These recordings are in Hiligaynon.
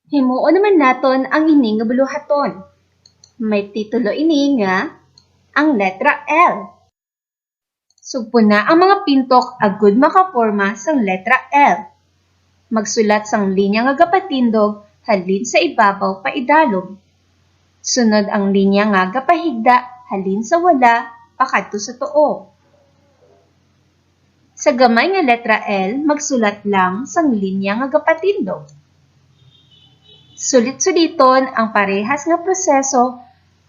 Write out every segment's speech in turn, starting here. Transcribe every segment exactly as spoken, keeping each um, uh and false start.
Himuon naman naton ang ini nga buluhaton. May titulo ini nga ang letra L. Sugpo na ang mga pintok agud makaporma sang letra L. Magsulat sang linya nga gapatindog halin sa ibabaw paidalom. Sunod ang linya nga gapahigda halin sa wala pakadto sa tuo. Sa gamay nga letra L, magsulat lang sang linya nga gapatindog. Sulit-suliton ang parehas nga proseso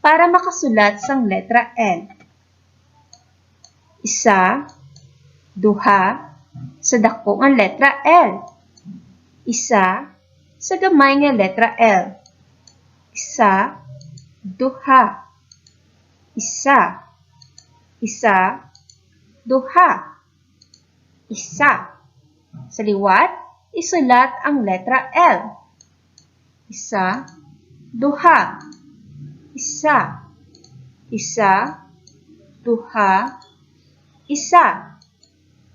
para makasulat sang letra L. Isa, duha, sa dako nga letra L. Isa, sa gamay nga letra L. Isa, duha. Isa, isa, duha. Isa. Sa liwat, isulat ang letra L. Isa, duha. Isa, isa, duha. Isa,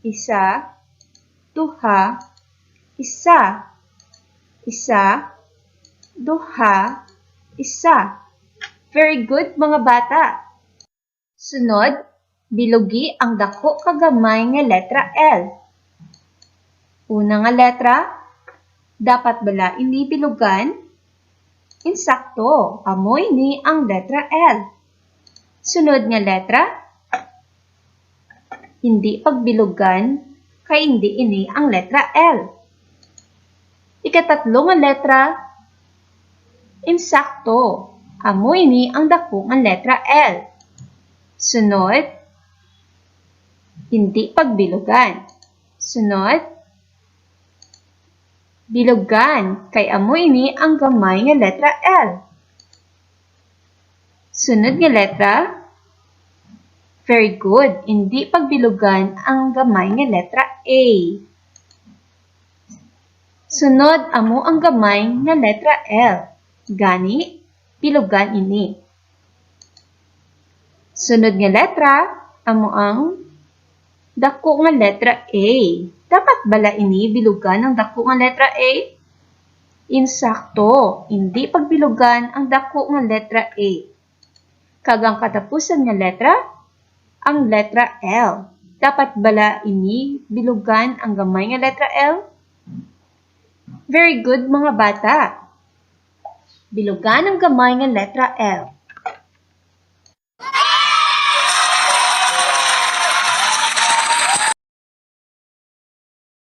isa, duha. Isa, isa, duha. Isa. Very good, mga bata. Sunod, bilugi ang dako kag gamay nga letra L. Una nga letra, dapat bala ini bilugan? Insakto, amo ini ang letra L. Sunod nga letra, hindi pagbilugan kay hindi ini ang letra L. Ikatatlo nga letra, insakto, amo ini ang dako nga letra L. Sunod, hindi pagbilugan. Sunod, bilugan, kay amo ini ang gamay nga letra L. Sunod nga letra, very good, hindi pagbilugan ang gamay nga letra A. Sunod, amo ang gamay nga letra L. Gani, bilugan ini. Sunod nga letra, amo ang dako nga letra A. Dapat bala ini bilugan ang dako nga letra A? Insakto, hindi pagbilugan ang dako nga letra A. Kag ang katapusan nga letra, ang letra L. Dapat bala ini bilugan ang gamay nga letra L? Very good, mga bata. Bilugan ang gamay nga letra L.